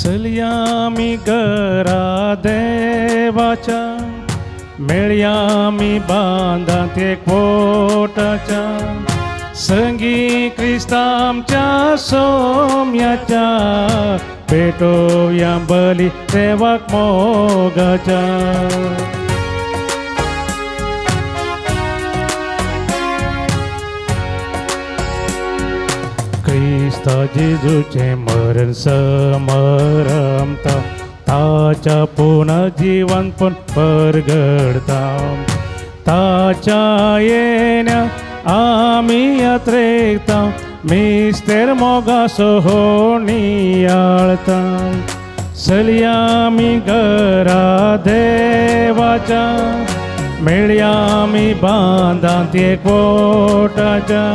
चलया आमी घरा देवाच्या, मेळया आमी बांदांत एकवटाच्या, संगी क्रिस्तांच्या सोम्याच्या, पेटोवया बली देवाक मोगाच्या. क्रिस्ता जेजूचें मरण समरमता, ताच्या पुनर्जीवन पण परगडता, ताच्या येण्या आमी यात्रेता, मिस्तेर मोगासो हो नियाळता. चलया आमी घरा देवाच्या, मेळया आमी बांदांत एकवटाच्या,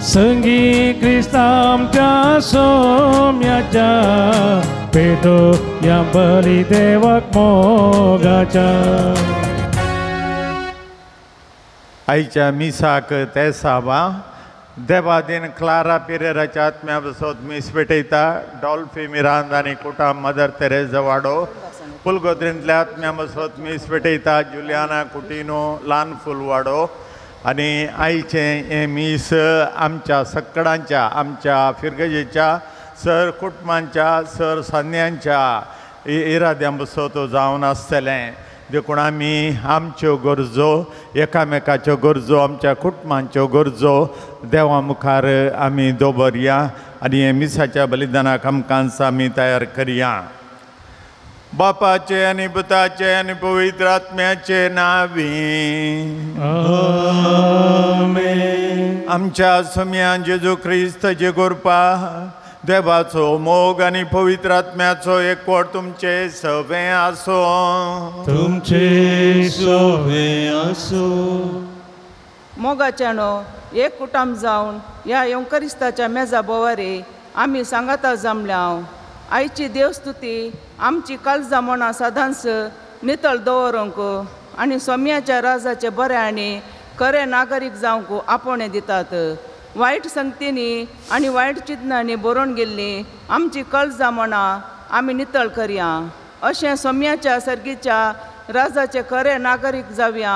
संगी क्रिस्तांच्या सोम्याच्या, पेटोवया बली देवाक मोगाच्या. आयच्या मिसाक तेसावा देवादीन क्लारा पिरेराच्या आत्म्या बसोत मीस पेटयता. डॉल्फी मिरांद आनी कुटाम मदर तेरेजा वाडो फुलगोद्रींतल्या आत्म्या बसोत मीस पेटयता. जुलियाना कुटिनो ल्हान फुलवाडो. आनी आयचें हें मीस आमच्या सक्कडांच्या, आमच्या फिरगजेच्या सर कुटुंबांच्या, सर सान्यांच्या इराद्यां बसोत जावन आसतलें. देखून आमी आमच्यो गरजो, एकामेकाच्यो गरजो, आमच्या कुटुंबांच्यो गरजो देवा मुखार आमी दवरया आनी हे मिसाच्या बलिदानाक आमकां आमी तयार करया. बापाचे आनी पुताचे आनी पवित्र आत्म्याचे नांवी आमेन. आमच्या सोम्या जेजू क्रिस्ताचे कृपा, देवाचो मोग आनी पवित्र आत्म्याचो एकवट तुमचे सवे आसो. तुमचे सवे आसो. मोगाच्यानो एक कुटुंब जावन ह्या येवकरिस्ताच्या मेजा बोवारी आमी सांगाता जमल्या. आयची देवस्तुती आमची काळजां मनां सदांच नितळ दवरूंक आनी सोम्याच्या राजाचे बरे आनी खरे नागरीक जावंक आपोवणें दितात. वायट संगतींनी आनी वायट चिंतनांनी बरोवन गेल्लीं आमची काळजां मनां आमी नितळ करया. अशें सोम्याच्या सर्गीच्या राजाचे खरे नागरीक जावया.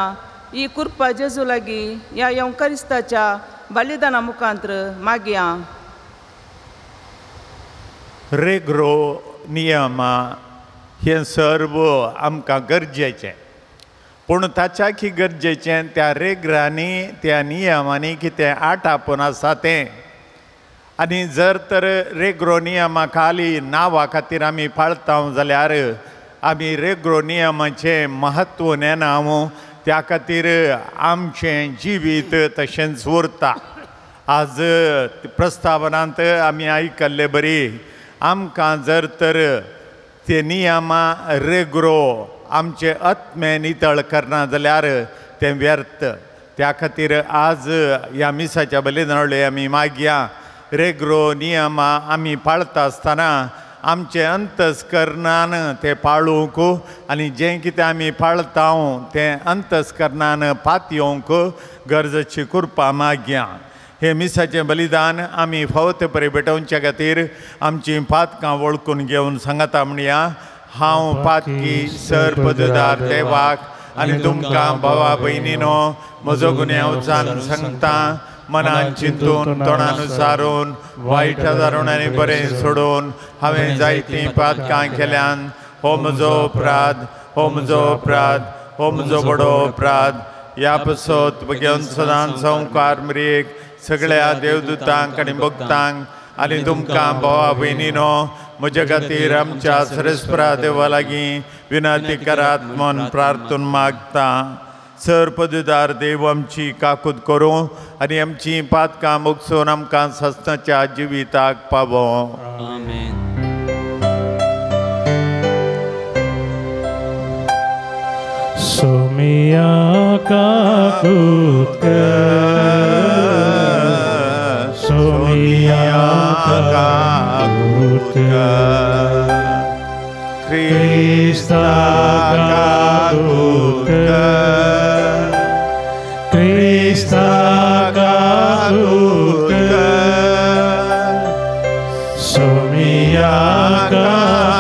ही कृपा जेजू लागीं ह्या येवकरिस्ताच्या बलिदाना मुखांत्र मागया. रेग्रो नियमा हें सर्व आमकां गरजेचें, पूण ताच्याकी गरजेचें त्या रेग्रांनी त्या नियमांनी कितें आटापून आसा तें. आनी जर तर रेग्रो नियमा खाली नांवा खातीर आमी पाळता जाल्यार आमी रेग्रो नियमाचें म्हत्व नेना, त्या खातीर आमचें जिवीत तशेंच उरता. आज प्रस्तावनांत आमी आयकल्ले बरी आमकां जर तर ते नियमा रेग्रो आमचे आत्मे नितळ करना जाल्यार तें व्यर्थ. त्या खातीर आज ह्या मिसाच्या बलिदानावळी आमी मागया रेग्रो नियमा आमी पाळता आसतना आमचें अंतस्करणान तें पाळूंक आनी जें कितें आमी पाळता तें अंतस्करणान पातयेवंक गरजेची कृपा मागया. हे मिसाचें बलिदान आमी फावो ते परी भेटोवच्या खातीर आमचीं पातकां वळखून घेवन सांगता म्हणया. हांव पातकी सर पददार देवाक आनी तुमकां भावा भयणीनो म्हजो गुन्यांव जाण सांगता. मनान चिंतून, तोंडान सारून, वायट धारून आनी बरें सोडून हांवें जायतीं पातकां केल्यान. हो म्हजो अपराध, हो म्हजो अपराध, हो म्हजो व्हडो अपराध. ह्या पसत घेवन सदांच संवकार मरेक सगळ्या देवदूतांक आनी भक्तांक आनी तुमकां भावा भयणीनो म्हज्या खातीर आमच्या सरस्परा देवा लागीं विनंती करात म्हूण प्रार्थून मागता. सर पदुदार देव आमची काकूत करूं आनी आमची पातकां मुगसून आमकां सस्नाच्या जिविताक पावो. आमेन. सोमिया काकूत कर, सोमिया काकूत कर, क्रिस्ता काकूत कर, क्रिस्ता काकूत कर, सोमिया काकूत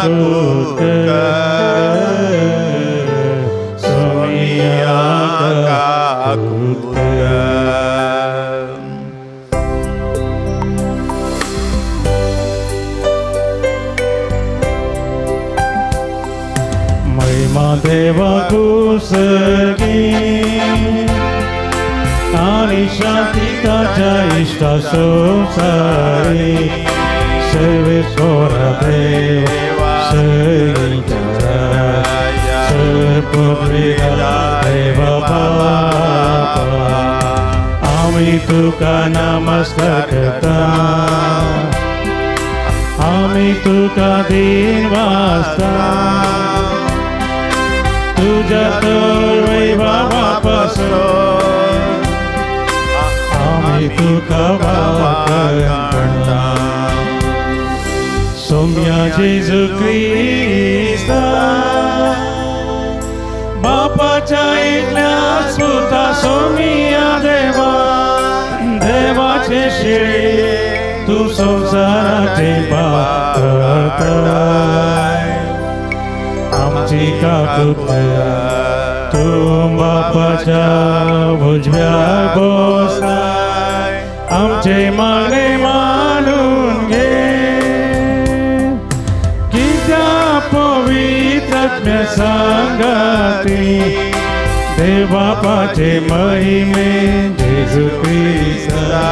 सगीं आनी शांती ताच्या इश्टा संवसारी सर्वेस्परा देवा सगींच्या सर्वपिता देवा बापा आमी तुका नमस्कार करता आमी तुका दिन वाजता तुझ्या तर वैभवा पासून आमी तुका वाखाणता सोम्या जेजू क्रिस्ता बापाच्या एकल्याच पुता सोमिया देवा देवाचे शिळे तूं संवसाराचे पाप करताय आमची काकूत तूं बापाच्या उजव्या बसताय आमचे मागणे मानून घे कित्या पवित्र आत्म्या सांगाती देवबापाचे महिमे जेजू क्रिस्ता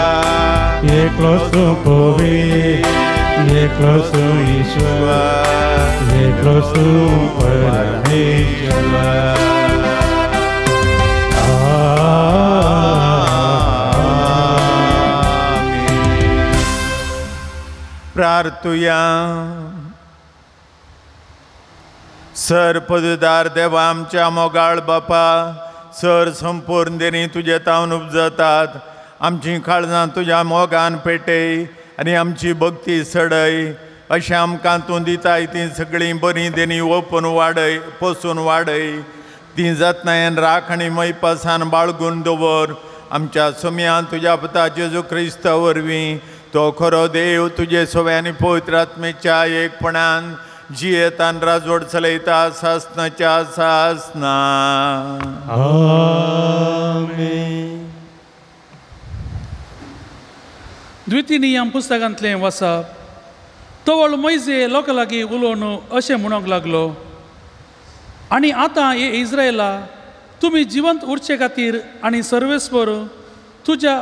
एकलोच तूं पवित्र एकलोच तूं ईश्वर एकलोच तूं परमेश्वर. प्रार्थुया. सर पदुदार देवा आमच्या मोगाळ बापा सर संपूर्ण देणी तुजे तावन उपजतात आमची काळजां तुज्या मोगान पेटय आनी आमची भक्ती सडय अशें आमकां तूं दिताय तीं सगळीं बरीं देणी ओपून वाडय पोसून वाडय तीं जतनायेन राख आनी मैपासान बाळगून दवर आमच्या सोम्यान तुज्या पुता जेजू क्रिस्ता वरवीं तो खरो देव तुजे सव्यानी पवित्र आत्मेच्या एकपणान जियेतान राजवट चलयता सासनाच्या सासना. आमेन. द्वितीय नियम पुस्तकांतलें वाचप. तवळ मोयजे लोकां लागीं उलोवन अशें म्हणूंक लागलो, आनी आतां हे इस्रायला तुमी जिवंत उरचे खातीर आनी सर्वेस्पर तुज्या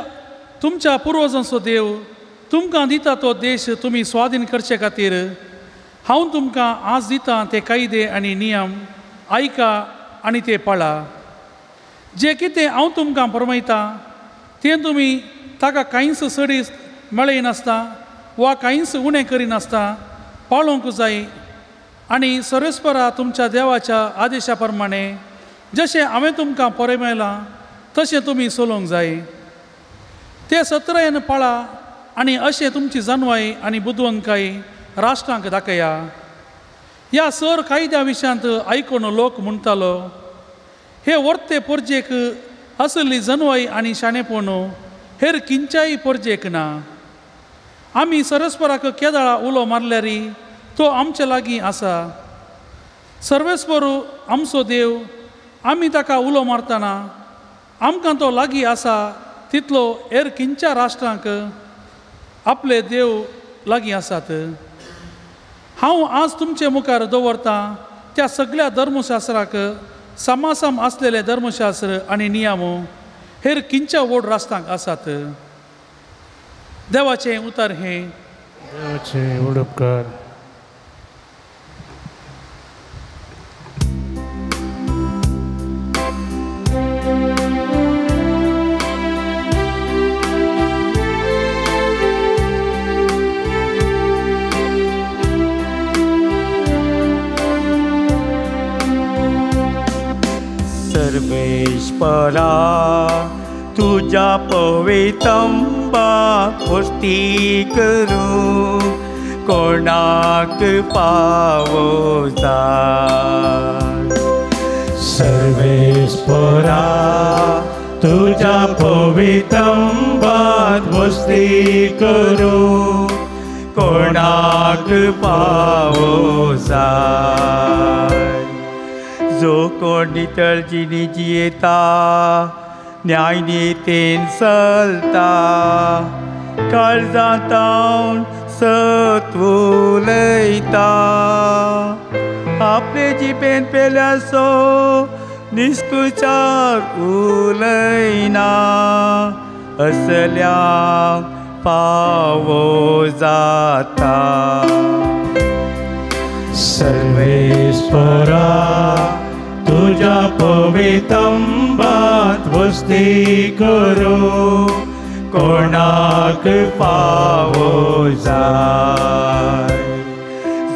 तुमच्या पुर्वजांचो देव तुमकां दिता तो देश तुमी स्वाधीन करचे खातीर हांव तुमकां आज दितां ते कायदे आनी नियम आयका आनी ते पाळा. जें कितें हांव तुमकां फरमायतां तें तुमी ताका कांयच सडी मेळयनासता वा कांयच उणें करिनासता पाळोवंक जाय आनी सर्वेस्परा तुमच्या देवाच्या आदेशा प्रमाणे जशें हांवें तुमकां फरमायलां तशें तुमी चलोवंक जाय. ते सत्रायेन पाळा आनी अशें तुमची जानवाय आनी बुदवंतकाय राष्ट्रांक दाखया. ह्या सर कायद्या विशयांत आयकून लोक म्हणटालो, हे वर्ते पोरजेक आसली जनवाय आनी शाणेपण हेर किंच्याय पोरजेक ना. आमी सरस्पराक केदळा उलो मारल्यार तो आमचे लागीं आसा. सर्वेस्पर आमचो देव आमी ताका उलो मारतना आमकां तो लागीं आसा तितलो हेर किंच्या राष्ट्रांक आपले देव लागीं आसात. हांव आज तुमचे मुखार दवरतां त्या सगळ्या धर्मशास्त्राक समासम आसलेले धर्मशास्त्र आनी नियम हेर किंच्या व्हड राष्ट्रांक आसात. देवाचें उतर हें. देवाचें व्हड उपकार. सर्वेश्वरा तुझ्या पवितंबा पुष्टी करूं कोणाक पावो जाय. सर्वेश्वरा तुझ्या पवितंबा पुष्टी करूं कोणाक पावो जाय. जो कोण नितळ जिणी जियेता न्याय नितीन चलता काळजांतावन सत उलयता आपले जिबेन पेल्यासो निस्कुचार उलयना असल्यांक फावो जाता. सर्वेस्परा तुज्या पवितंबात वस्ती करूं कोणाक फावो जाय.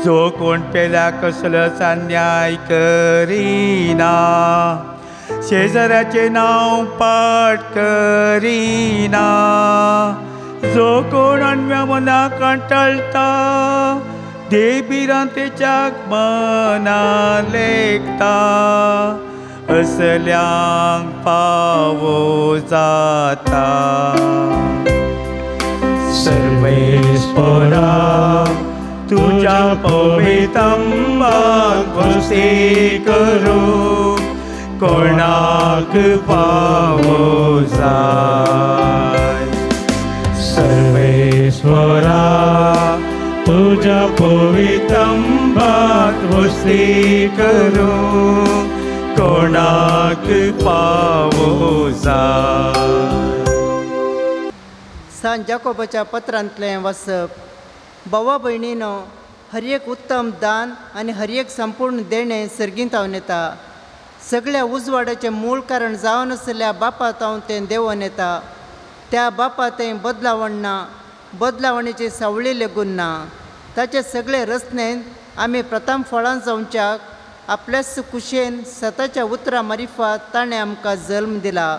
जो कोण पेल्या कसलोच अन्याय करिना, शेजाऱ्याचें नांव पाठ करिना, जो कोण अनव्या मनाक कंटाळटा, देवभिरांतेच्या मना लेखता, असल्यांक फावो जाता. सर्वेस्परा तुज्या पवितंबात वस्ती करूं कोणाक फावो जाय. सर्वेस्परा तुज्या पवितंबात वस्ती करूं कोणाक फावो जाय. सांत जाकोबाच्या पत्रांतलें वाचप. भावा भयणीनो, हर एक उत्तम दान आनी हर एक संपूर्ण देणें सर्गींत हांवन येता. सगळ्या उजवाडाचें मूळ कारण जावन आशिल्ल्या बापा हांव तें देंवोन येता. त्या बापा तें बदलावण ना, बदलावणेची सावळी लेगून ना. ताचे सगळे रचनेन आमी प्रथम फळां जावच्याक आपल्याच कुशेन सताच्या उतरां मारिफात ताणें आमकां जल्म दिला.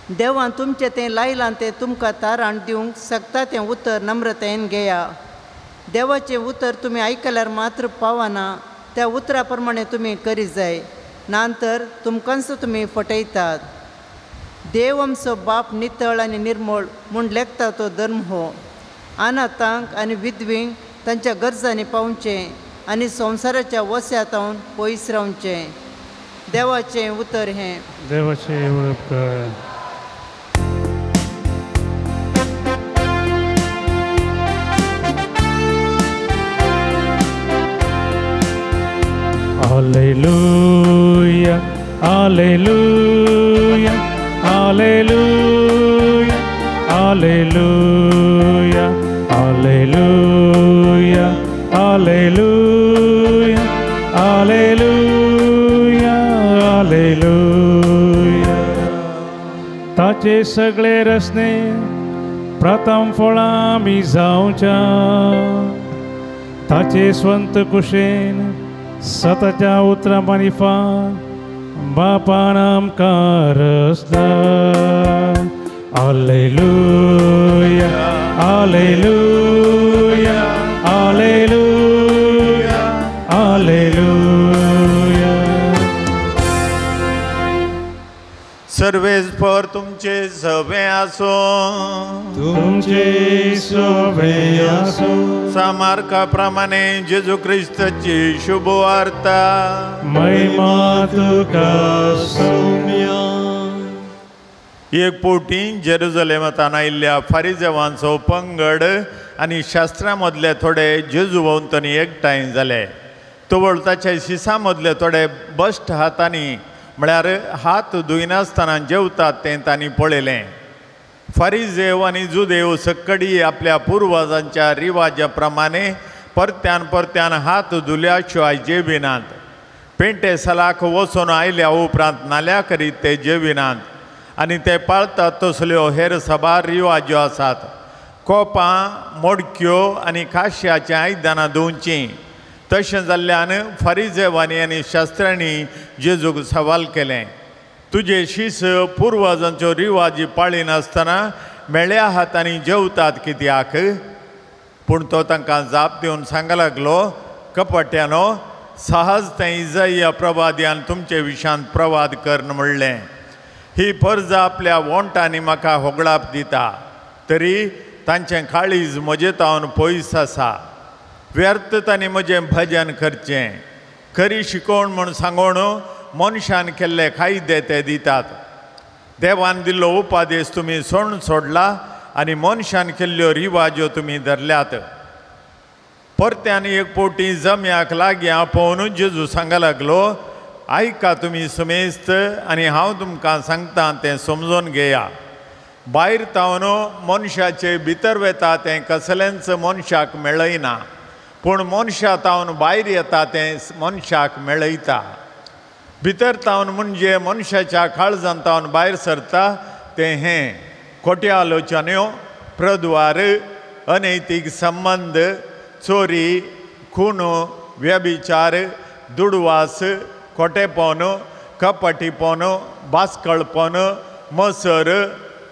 देवान तुमचें तें लायलां तें तुमकां तारण दिवंक शकता तें उतर नम्रतायेन घेया. देवाचें उतर तुमी आयकल्यार मात्र पावना, त्या उतरा प्रमाणे तुमी करी जाय, ना तर तुमकांच तुमी फटयतात. देव आमचो बाप नितळ आनी निर्मळ म्हूण लेखता तो धर्म हो. अनाथांक आनी विधवींक तांच्या गरजांनी पावचें आनी संवसाराच्या वस्यातावन पयस रावचें. देवाचें उतर हें. देवाचें उपकार. Alleluia, Alleluia, Alleluia, Alleluia, Alleluia, Alleluia, Alleluia, Alleluia. ताचे सगळे रसने प्रथम फळां आमी जावच्या, ताचे स्वंत कुशेन सताच्या उतरां मारिफात बापान आमकां रचला. Alleluia, Alleluia, Alleluia, Alleluia. सर्वेस्पर तुमचे सवे आसूं, तुमचे सवे आसूं. सामार्का प्रमाणे जेजू क्रिस्ताची शुभ वार्ता. महिमा तुका सोम्या. एक पोटी जेरुजलेमांत आयिल्ल्या फारिजेवांचो पंगड आनी शास्त्रां मदले थोडे जेजू भोंवतणी एकठांय जाले. तवळ ताच्या शिसां मदले थोडे बश्ट हातांनी म्हळ्यार हात धुयनासतना जेवतात तें तांणी पळयलें. फारिजेव आनी जुदेव सक्कडी आपल्या पुर्वजांच्या रिवाजा प्रमाणे परत्यान परत्यान हात धुल्या शिवाय जेविनात. पेंटे सलाक वचून आयल्या उपरांत नाल्या करीत ते जेविनात आनी ते पाळतात तसल्यो हेर साबार रिवाज्यो आसात. कोपां, मोडक्यो आनी काश्याचीं आयदनां धुवचीं. तशें जाल्ल्यान फारिजेवांनी आनी शास्त्र्यांनी जेजूक सवाल केलें, तुजे शीस पुर्वजांच्यो रिवाजी पाळिनासतना मेळ्या हातांनी जेवतात कित्याक? पूण तो तांकां जाप दिवन सांगूंक लागलो, कपट्यानो, सहज तें इजाइया प्रवाद्यान तुमचे विशांत प्रवाद करन म्हणलें, ही परजा आपल्या वोंटांनी म्हाका होगळाप दिता, तरी तांचें काळीज म्हजे तावन पयस आसा. व्यर्थ तांणी म्हजें भजन करचें, खरी शिकोवण म्हूण सांगोण मनशान केल्ले कायदे ते दितात. देवान दिल्लो उपादेश तुमी सोण सोडला आनी मनशान केल्ल्यो रिवाज्यो तुमी धरल्यात. परत्यान एक पोटी जम्याक लागीं आपोवन जेजू सांगूंक लागलो, आयका तुमी समेस्त आनी हांव तुमकां सांगता तें समजून घेया. भायर तावन मनशाचे भितर वेता तें कसलेंच मनशाक मेळयना, पूण मनशा तावन भायर येता तें मनशाक मेळयता. भितर तावन म्हणजे मनशाच्या काळजान तावन भायर सरता तें हें खोट्यो आलोचन्यो, प्रद्वार, अनैतीक संबंद, चोरी, खून, व्यभिचार, दुडवास, खोटेपण, कपटीपण, बास्कळपण, मसर,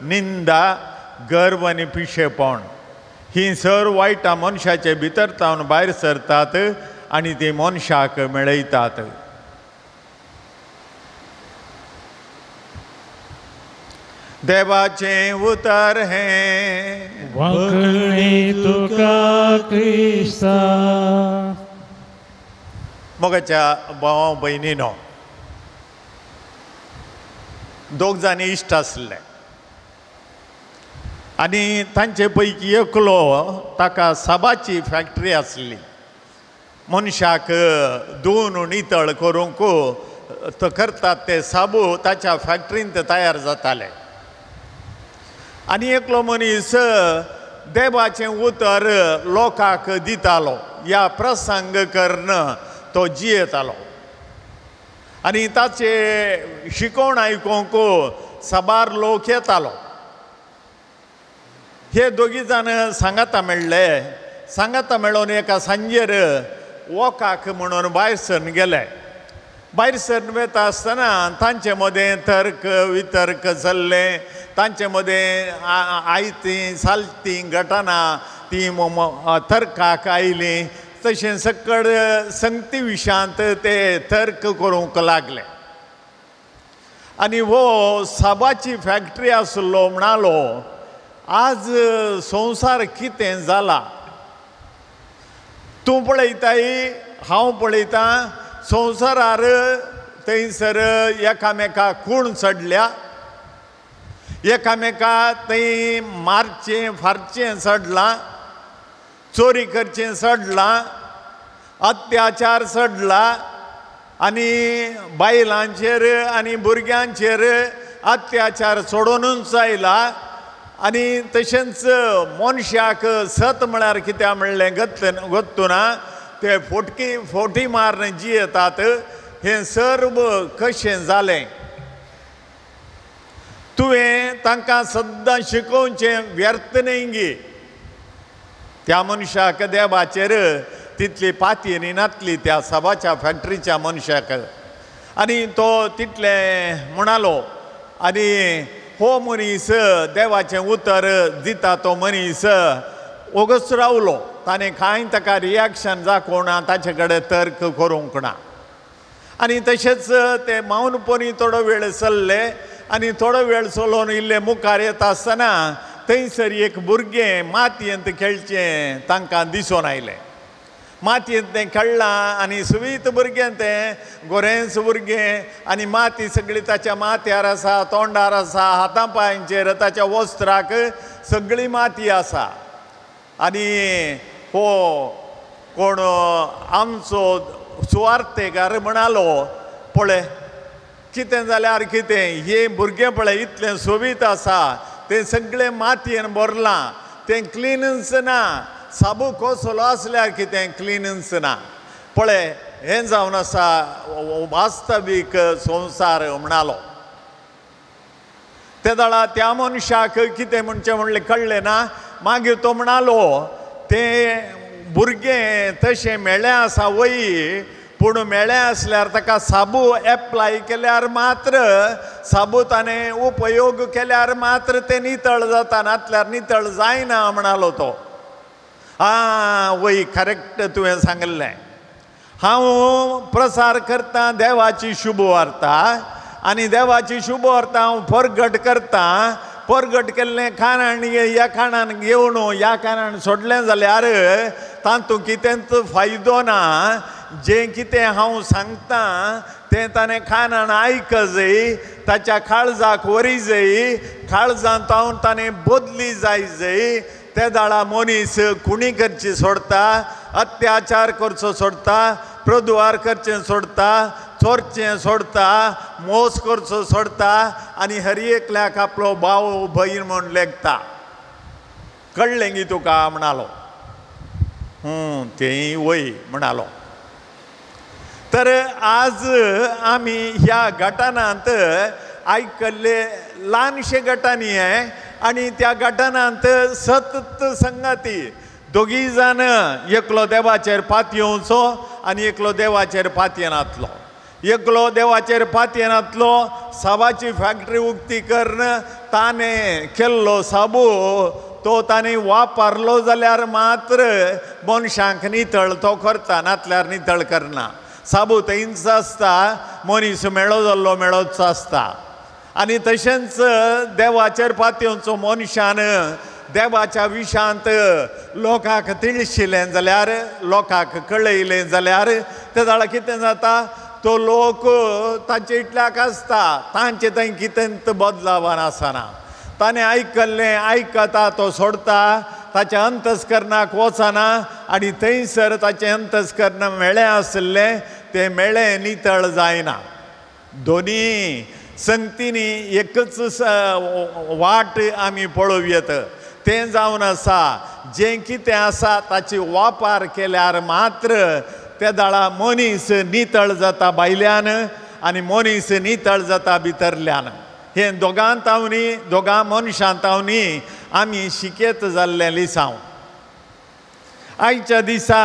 निंदा, गर्व आनी पिशेपण. ही सर्व वायटां मनशाचे भितर तावन भायर सरतात आनी ती मनशाक मेळयतात. देवाचें उतर हें. वांकणी तुका क्रिस्ता. मोगाच्या भावा भयणीनो, दोग जाणी इश्ट आसले आनी तांचे पैकी एकलो ताका साबाची फॅक्टरी आसली. मनशाक धुवन नितळ करूंक करतात ते साबू ताच्या फॅक्टरींत तयार जाताले. आनी एकलो मनीस देवाचें उतर लोकांक दितालो, ह्या प्रसंग करून तो जियेतालो आनी ताचे शिकोवण आयकूंक साबार लोक येतालो. हे दोगी जाण सांगाता मेळ्ळे. सांगाता मेळोन एका सांजेर वॉकाक म्हणून भायर सरून गेले. भायर सरून वता आसतना तांचे मदें तर्क वितर्क चल्लें. तांचे मदें आयतीं सालतीं घटना तीं तर्काक आयलीं. तशें सकड संगती विशांत ते तर्क करूंक लागले. आनी हो साबाची फॅक्टरी आसलो म्हणालो, आज संवसार कितें जाला, तूं पळयताय हांव पळयतां, संवसारार थंयसर एकामेका खूण चडल्या, एकामेका थंय मारचें फारचें चडलां, चोरी करचें चडलां, अत्याचार चडला आनी बायलांचेर आनी भुरग्यांचेर अत्याचार सोडूनच आयला. आनी तशेंच मनशाक सत म्हळ्यार कित्याक म्हणलें गत्तू ना, ते फोटकी फोटी मारून जियेतात. हें सर्व कशें जालें? तुवें तांकां सद्दां शिकोवचें व्यर्थ न्हय गी. त्या मनशाक देवाचेर तितली पातयेनी नातली त्या साबाच्या फॅक्टरीच्या मनशाक. आनी तो तितलें म्हणालो. आनी हो मनीस देवाचें उतर दिता तो मनीस ओगच रावलो. ताणें कांय ताका रिएक्शन दाखोवना, ताचे कडेन तर्क करूंक ना. आनी तशेंच ते मौनपणी थोडो वेळ चल्ले आनी थोडो वेळ चलोवन इल्ले मुखार येता आसतना थंयसर एक भुरगें मातयेंत खेळचें तांकां दिसून आयलें. मातयेंत तें खेळ्ळां आनी सुवीत भुरगें तें, गोरेंच भुरगें, आनी माती सगळी ताच्या माथ्यार आसा, तोंडार आसा, हाता पांयांचेर, ताच्या वस्त्राक सगळी माती आसा. आनी हो कोण आमचो सुवार्थेकार म्हणालो, पळय कितें जाल्यार कितें, हें भुरगें पळय इतलें सोबीत आसा, तें सगळें मातयेन भरलां, तें क्लिनच ना, साबू कसलो आसल्यार कितें क्लिनच ना, पळय हें जावन आसा वास्तवीक संवसार म्हणालो. ते वेळार त्या मनशाक कितें म्हणचें म्हणलें कळ्ळें ना. मागीर तो म्हणालो, तें भुरगें तशें मेळ्ळें आसा वय, पूण मेळ्ळें आसल्यार ताका साबू एप्लाय केल्यार मात्र, साबू ताणें उपयोग केल्यार मात्र तें नितळ जाता, नातल्यार नितळ जायना म्हणालो तो. आं वय, करेक्ट तुवें सांगिल्लें. हांव प्रसार करतां देवाची शुभवार्ता आनी देवाची शुभवार्ता हांव परगट करतां. परगट केल्लें खाण ह्या खाणान घेवन ह्या खाणान सोडलें जाल्यार तातूंत कितेंच फायदो ना. जें कितें हांव सांगतां तें ताणें खाणान आयक जाय, ताच्या काळजाक व्हरी जाय, काळजांत हांव ताणें बदली जाय जाय. ते दाळा मनीस खुणी करची सोडता, अत्याचार करचो सोडता, प्रदुवार करचें सोडता, चोरचें सोडता, मोस करचो सोडता आनी हर एकल्याक आपलो भाव भयण म्हूण लेखता. कळ्ळें गी तुका म्हणालो. तेंय वय म्हणालो. तर आज आमी ह्या गटानांत आयकल्ले ल्हानशे गटांनी हें आनी त्या गटानांत सतत संगाती दोगी जाण, एकलो देवाचेर पातयेवचो आनी एकलो देवाचेर पातयेनातलो. एकलो देवाचेर पातयेनातलो साबाची फॅक्टरी उक्ती करून ताणें केल्लो साबू तो ताणें वापरलो जाल्यार मात्र मनशांक नितळ तो करता, नातल्यार नितळ करना. साबू थंयच आसता, मनीस मेळो जाल्लो मेळोच आसता. आनी तशेंच देवाचेर पातयेवचो मनशान देवाच्या विशांत लोकांक तिळशिलें जाल्यार, लोकांक कळयलें जाल्यार ते जाल्यार कितें जाता, तो लोक तांचे इतल्याक आसता, तांचे थंय कितें बदलावान आसना. ताणें आयकल्लें आयकता तो सोडता, ताच्या अंतस्करणाक वचना आनी थंयसर ताचें अंतस्करण मेळें आशिल्लें तें मेळें नितळ जायना. दोनी संगतींनी एकच वाट आमी पळोवयेत, तें जावन आसा जें कितें आसा ताची वापर केल्यार मात्र ते दाळा मनीस नितळ जाता भायल्यान आनी मनीस नितळ जाता भितरल्यान. हें दोगां तावनी, दोगां मनशां तावनी आमी शिकेत जाल्लें लिसांव. आयच्या दिसा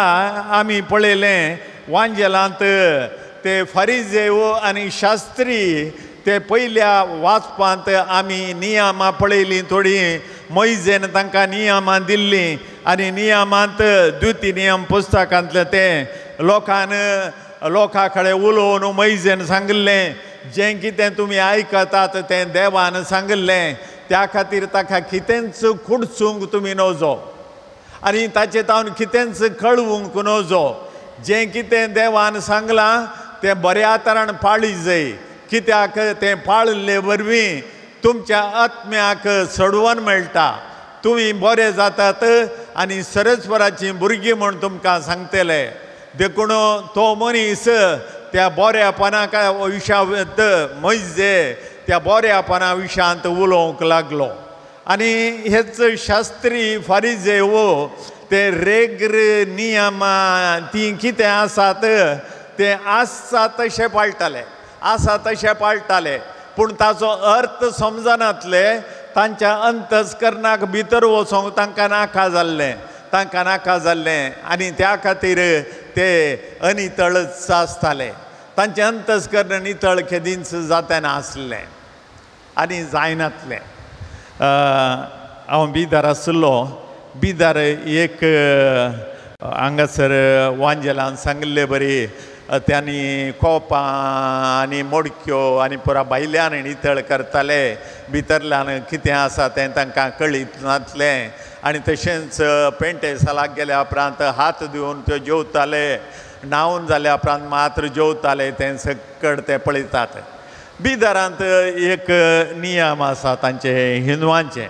आमी पळयलें वांजेलांत ते फारिजेव आनी शास्त्री ते पयल्या वाचपांत आमी नियमां पळयलीं थोडीं. मोयजेन तांकां नियमां दिल्लीं आनी नियमांत द्विती नियम पुस्तकांतलें तें लोकान लोकां कडेन उलोवन मोयजेन सांगिल्लें जें कितें तुमी आयकतात तें देवान सांगिल्लें, त्या खातीर ताका कितेंच खुडचूंक तुमी नजो आनी ताचे तावन कितेंच कळवूंक नजो. जें कितें देवान सांगलां तें बऱ्या तरान पाळी जाय, कित्याक तें पाळिल्ले वरवीं तुमच्या आत्म्याक सडवण मेळटा, तुमी बरे जातात आनी सरस्वराचीं भुरगीं म्हूण तुमकां सांगतले. देखून तो मनीस त्या बऱ्यापणाक विशांत मोयजे त्या बऱ्यापणा विशांत उलोवंक लागलो. आनी हेच शास्त्री फारिजेव ते रेग्र नियमां तीं कितें आसात ते आसा तशें पाळटाले, आसा तशें पाळटाले, पूण ताचो अर्थ समजनातले. तांच्या अंतस्करणाक भितर वचोंक तांकां नाका जाल्लें, तांकां नाका जाल्लें आनी त्या खातीर ते अनितळच आसताले. तांचें अंतस्कर्ण नितळ केदींच जातना आसलें आनी जायनातलें. हांव बिदार आशिल्लो, बिदार एक हांगासर वांजेलान सांगिल्ले बरी त्यांनी कोपां आनी मोडक्यो आनी पुरा भायल्यान नितळ करताले, भितरल्यान कितें आसा तें तांकां कळीत नासलें. आनी तशेंच पेंटे सालाक गेल्या उपरांत हात दिवन त्यो जेवताले, न्हांवन जाल्या उपरांत मात्र जेवताले, तें सकड ते पळयतात. बिदारांत एक नियम आसा तांचे हिंदवांचे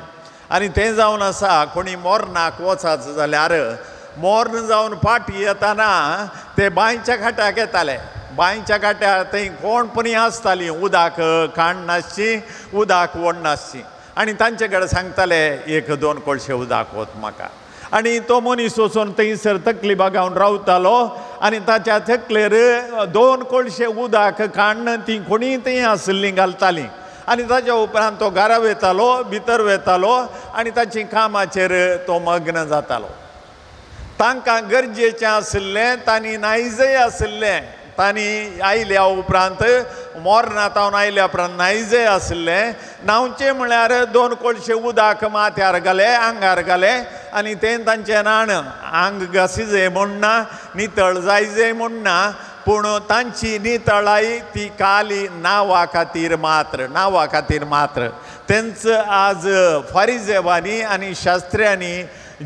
आनी तें जावन आसा, कोणी मोरनाक वचात जाल्यार मोर्न जावन फाटी येताना ते बांयच्या घाट्याक येताले. बांयच्या घाट्यार थंय कोण पणी आसतालीं, उदक काण नासची, उदक ओडनासची आनी तांचे कडेन सांगताले एक दोन कोळशे उदक वत म्हाका. आनी तो मनीस वचून थंयसर तकली बागावन रावतालो आनी ताच्या तकलेर दोन कोळशे उदक काण्ण ती कोणीय थंय आशिल्लीं घालतालीं आनी ताच्या उपरांत तो घरा वेतालो, भितर वेतालो आनी ताची कामाचेर तो मग्न जातालो. तांकां गरजेचें आशिल्लें, तांणी नायजय आशिल्लें, तांणी आयल्या उपरांत मोरनाथावन आयल्या उपरांत नायजय आशिल्लें. न्हांवचें म्हळ्यार दोन कोळशे उदक माथ्यार घाले, आंगार घाले आनी तें तांचें न्हाण, आंग घासीजय म्हूण ना, नितळ जायजय म्हूण ना, पूण तांची नितळाय ती काली नांवा खातीर मात्र, नांवा खातीर मात्र. तेंच आज फारिजेवांनी आनी शास्त्र्यांनी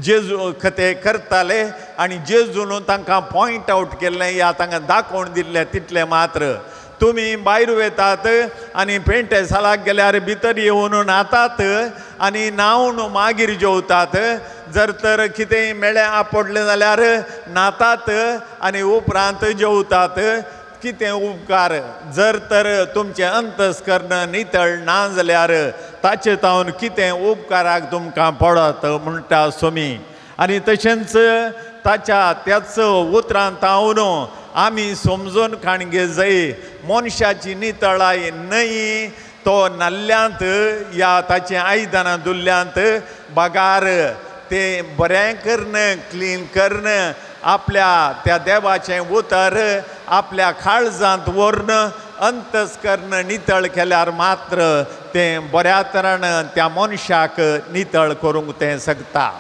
जेजू ते करताले आनी जेजून तांकां पॉयंट आवट केल्लें या तांकां दाखोवन दिल्लें तितलें मात्र. तुमी भायर वेतात आनी पेंटे सालाक गेल्यार भितर येवन न्हातात आनी न्हांवन मागीर जेवतात, जर तर कितेंय मेळ्ळें आपडलें जाल्यार न्हातात आनी उपरांत जेवतात. कितें उपकार जर तर तुमचें अंतस्कर्ण नितळ ना जाल्यार ताचे तावन कितें उपकाराक तुमकां पडत म्हणटा स्वामी. आनी तशेंच ताच्या त्याच उतरान तावन आमी समजून काणगे जाय मनशाची नितळाय न्हय तो नाल्ल्यांत या ताचें आयदनां दुल्ल्यांत बगार तें बरें करून क्लीन करून आपल्या त्या देवाचें उतर आपल्या काळजांत व्हरून अंतस्कर्ण नितळ केल्यार मात्र तें बऱ्या तरान त्या मनशाक नितळ करूंक तें शकता.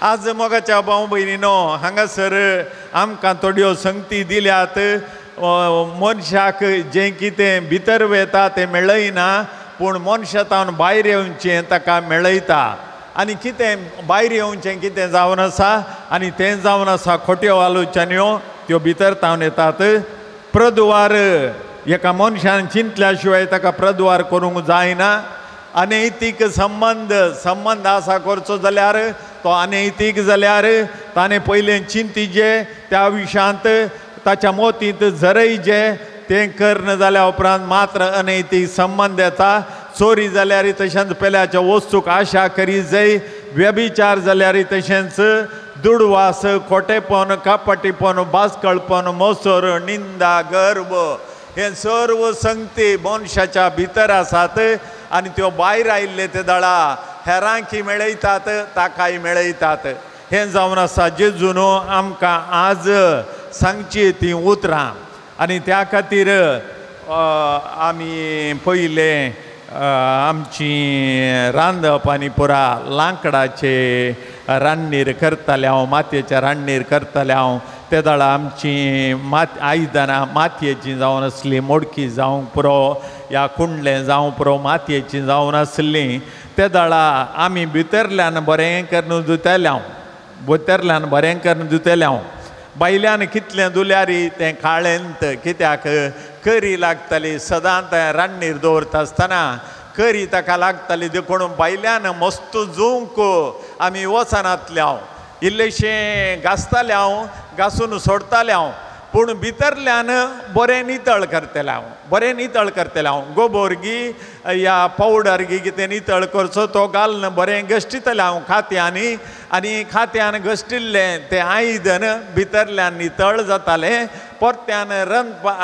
आज मोगाच्या भाव भयणीनो हांगासर आमकां थोड्यो संगती दिल्यात. मनशाक जें कितें भितर वता तें मेळयना पूण मनशा तावन भायर येवचें ताका मेळयता. आनी कितें भायर येवचें कितें जावन आसा आनी तें जावन आसा खोट्यो आलोचन्यो त्यो भितर तावन येतात. प्रद्वार एका मनशान चिंतल्या शिवाय ताका प्रद्वार करूंक जायना. अनैतीक संबंद संबंद आसा करचो जाल्यार तो अनैतीक जाल्यार ताणें पयलें चिंतिजे त्या विशयांत ताच्या मोतींत झरयजे तें करना जाल्या उपरांत मात्र अनैतीक संबंद येता. चोरी जाल्यार तशेंच पेल्याच्या वस्तूक आशा करी जाय. व्यभिचार जाल्यार तशेंच दुडवास खोटेपण कापटीपण बासकळपण मोसर निंदा गर्व हे सर्व संगती मनशाच्या भितर आसात आनी त्यो भायर आयिल्ले ते दळा हेरांकी मेळयतात ताकाय मेळयतात. हें जावन आसा जेजून आमकां आज सांगची तीं उतरां. आनी त्या खातीर आमी पयलें आमची रांदप आनी पुरा लांकडाचे रान्नीर करताले हांव मातयेच्या रान्नीर करताले हांव. ते दळा आमची आयदनां मातयेचीं जावन आसलीं मोडकी जावंक पुरो या कुंडलें जावंक पुरो मातयेचीं जावन आसलीं. ते दळा आमी भितरल्यान बरें करून धुतले हांव भितरल्यान बरें करून धुतले हांव. भायल्यान कितलें धुल्यारी तें काळेंत कित्याक करी लागताली सदां तें रान्नीर दवरता आसतना करी ताका लागताली देखून भायल्यान मस्त जुंक आमी वचनातले हांव इल्लेशें घासतालें हांव घासून सोडतालें हांव पूण भितरल्यान बरें नितळ करतलें हांव बरें नितळ करतलें हांव. गोबोर गी या पावडर गी कितें नितळ करचो तो घालून बरें घश्टितलें हांव खात्यांनी आनी खात्यान घश्टिल्लें तें आयदन भितरल्यान नितळ जातालें परत्यान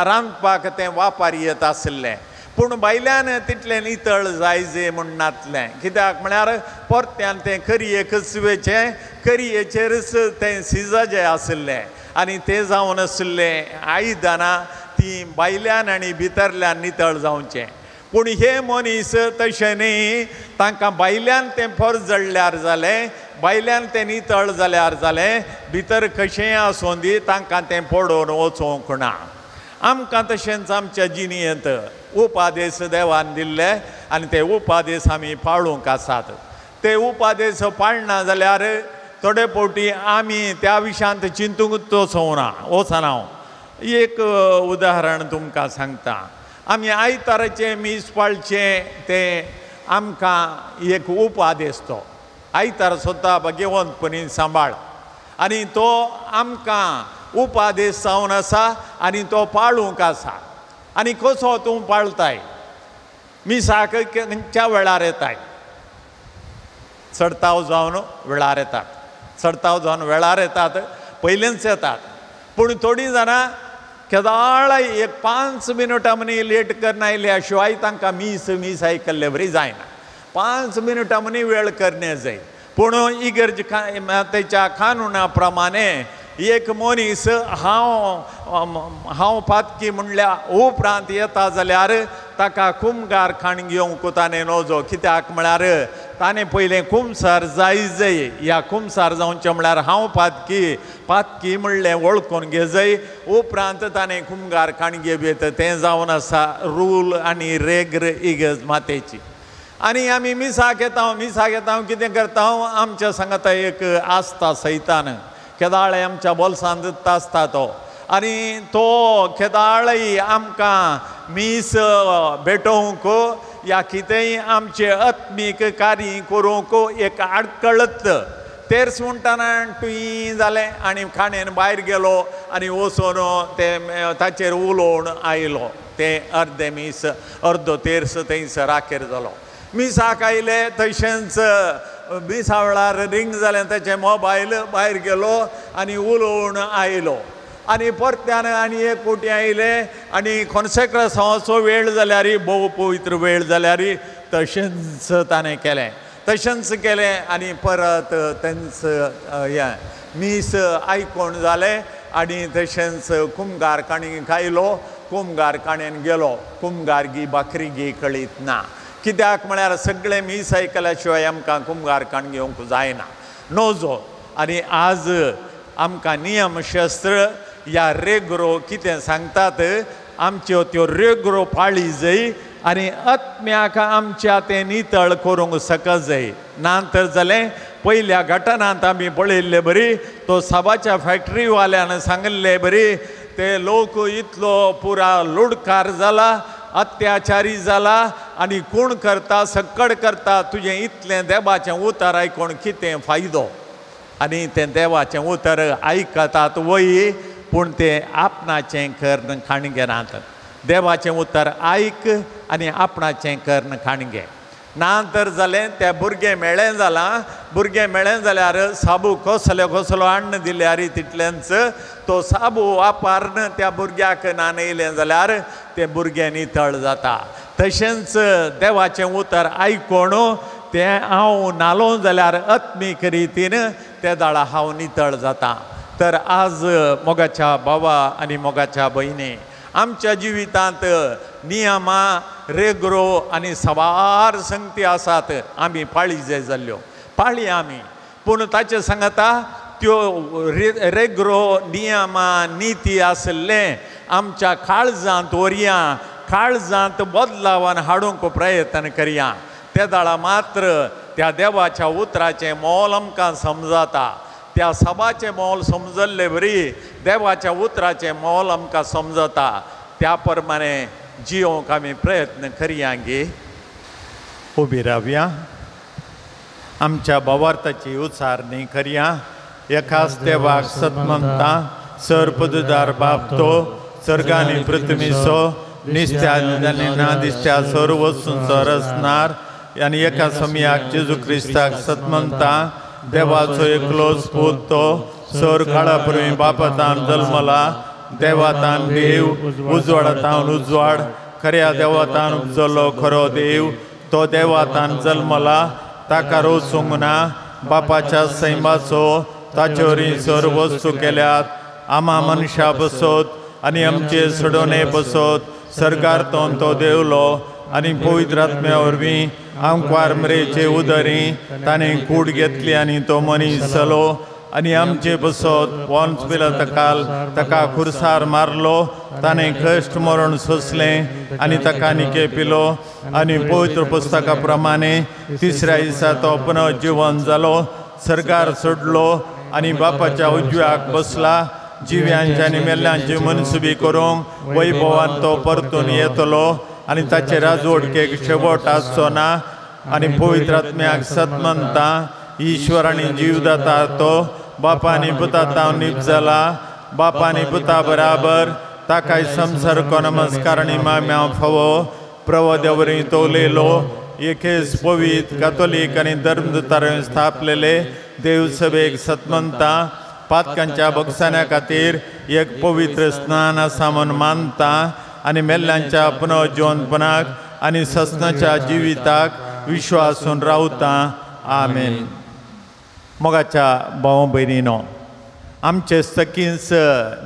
रांदपाक तें वापर येत आसलें. पूण भायल्यान तितलें नितळ जायजे म्हूण नातलें कित्याक म्हळ्यार परत्यान तें करयेकच वयचें करयेचेरच तें सिजजें आसलें आनी तें जावन आशिल्लें आयदनां तीं भायल्यान आनी भितरल्यान नितळ जावचें. पूण हे मनीस तशें न्ही तांकां भायल्यान तें परजळ्ळ्यार जालें भायल्यान तें नितळ जाल्यार जालें भितर कशेंय आसूं दी तांकां तें पडोवन वचूंक ना. आमकां तशेंच आमच्या जिणेंत उपादेश देवान दिल्ले आनी ते उपादेश आमी पाळूंक आसात. ते उपादेश पाळना जाल्यार थोडे फावटी आमी त्या विशयांत चिंतूंक वचना वचना. एक उदाहरण तुमकां सांगता. आमी आयताराचें मीस पाळचें तें आमकां एक उपादेश तो आयतार स्वता भगवंतपणी सांबाळ आनी तो आमकां उपादेश जावन आसा आनी तो पाळूंक आसा. आनी कसो तूं पाळताय मिसाक खंयच्या वेळार येताय चडताव जावन वेळार येतात चडताव जावन वेळार येतात पयलेंच येतात. पूण थोडीं जाणां केदाळाय एक 5 मिनटां मनी लेट करना आयल्या शिवाय तांकां मीस मीस आयकल्ले बरी जायना. 5 मिनटां मनी वेळ करणे जाय. पूण इगर्ज तेच्या कानुना प्रमाणे एक मनीस हांव हांव पातकी म्हणल्या उपरांत येता जाल्यार ताका कुमगार खाण घेवंक ताणें नजो कित्याक म्हळ्यार ताणें पयलें कुमसार जाय जाय ह्या कुमसार जावचें म्हळ्यार हांव पातकी पातकी म्हणलें वळखून घेजय उपरांत ताणें कुमगार खाण घेवं तें जावन आसा रूल आनी रेग्र इगर्ज मातेची. आनी आमी मिसाक येता मिसाक येता कितें करता आमच्या सांगाता एक आसता सैतान केदाळे आमच्या बोल्सांत आसता तो आनी तो केदाळय आमकां मीस भेटोवंक या कितेंय आमचें आत्मीक कार्य करूंक एक आडकळत तेर्स म्हणटाना तुयी जालें आनी खाणेन भायर गेलो आनी वचून ते ताचेर उलोवन आयलो. तें अर्दें मीस अर्दो तेर्स थंयसर आखेर जालो. मिसाक आयले तशेंच मिसा वेळार रिंग जालें ताचें मोबायल, भायर गेलो आनी उलोवन आयलो. आनी परत्यान आनी एक फावटी आयले आनी कॉन्सेक्रासांवाचो वेळ जाल्यार भोव पवित्र वेळ जाल्यार तशेंच ताणें केलें, तशेंच केलें. आनी परत तेंच हें मीस आयकोण जालें आनी तशेंच कुमगार काणी खायलो, कुमगार काणयेन गेलो. कुमगार गी भाकरी गी कळीत ना, कित्याक म्हळ्यार सगळें मीस आयकल्या शिवाय आमकां कुमगार काण घेवंक जायना नोजो. आनी आज आमकां नियमशास्त्र ह्या रेग्रो कितें सांगतात, आमच्यो त्यो रेग्रो पाळी जाय आनी आत्म्याक आमच्या तें नितळ करूंक शकत जाय. ना तर जालें पयल्या घटनांत आमी पळयल्ले बरी तो साबाच्या फॅक्टरीवाल्यान सांगिल्ले बरी ते लोक इतलो पुरा लुडकार जाला, अत्याचारी जाला आनी कोण करता सक्कड करता, तुजें इतलें देवाचें उतर आयकून कितें फायदो. आनी तें देवाचें उतर आयकतात वय पूण तें आपणाचें कर्ण खाण घेनात. देवाचें उतर आयक आनी आपणाचें कर्ण खाण घे. ना तर जालें त्या भुरगें मेळ्ळें जालां, भुरगें मेळ्ळें जाल्यार साबू कसलो कसलो हाडून दिल्यार तितलेंच तो साबू वापरून त्या भुरग्याक न्हाणयलें जाल्यार तें भुरगें नितळ जाता. तशेंच देवाचें उतर आयकून तें हांव न्हालो जाल्यार आत्मीक रितीन ते दाळा हांव नितळ जाता. तर आज मोगाच्या भावा आनी मोगाच्या भयणी, आमच्या जिवितांत नियमां रेग्रो आनी सवार संगती आसात, आमी पाळी जाय जाल्ल्यो पाळी आमी, पूण ताचे सांगता त्यो रेग्रो नियमां निती आसलें आमच्या काळजांत व्हरया, काळजांत बदलावान हाडूंक प्रयत्न करया. ते दाळा मात्र त्या देवाच्या उतराचें मोल आमकां समजता, त्या सभाचें मोल समजल्ले बरी देवाच्या उतराचें मोल आमकां समजता. त्या प्रमाणे जियोंक आमी प्रयत्न करया गे. उबी रावया, आमच्या भावार्थाची उचारणी करया. एकाच देवाक सतमंता सर पदुदार बाप तो सर्गानी पृथ्वीचो निस्त्या आनी ना दिसत्या सर वस्तूंचो रचणार आनी एका समयाक जेजू क्रिस्ताक सतमंता देवाचो एकलोच पूत तो सर काळा पूर्वी बापातान जल्मला, देवातान देव, उजवाडातान उजवाड, खऱ्या देवातान उपजलो खरो देव, तो देवातान जल्मला, ताका रोचूंक ना, बापाच्या सैमाचो ताचे वरवीं सर वस्तू केल्यात, आमा मनशा बसत आनी आमचे सोडोवणे बसत सरकार तो देवलो आनी पवित्र आत्म्या वरवीं आमकार मरेचे उदरी ताणें कूड घेतली आनी तो मनीस जालो आनी आमचे बसत पोन्स पिलातकाल ताका खुर्सार मारलो, ताणें कश्ट मरण सोंसलें आनी ताका निके पिलो आनी पवित्र पुस्तका प्रमाणे तिसऱ्या दिसा तो पुनर्जिवन जालो, सरकार सोडलो आनी बापाच्या उजव्याक बसला, जिव्यांचे आनी मेल्ल्यांची मनसुबी करूंक वैभवान तो परतून येतलो आनी ताचे राजवटकेक शेवट आसचो ना. आनी पवित्र आत्म्याक सतमंता ईश्वर आनी जीवदाता तो बापा आनी पुता निप जाला, बापा आनी पुता बराबर ताकाय संसर्ग नमस्कार आनी माम्या फावो प्रवद्या वरवीं तो उलयलो. एकेच पवित्र कातोलीक आनी धर्मदूतार स्थापलेले देवसभेक सतमंता पातकांच्या बक्षाण्या खातीर एक पवित्र स्नान आसा म्हूण मानता आनी मेल्ल्यांच्या पुनर्जिवनपणाक आनी ससनाच्या जिविताक विश्वासून रावता. आमेन. मोगाच्या भाव भयणीनो, आमचे सखींच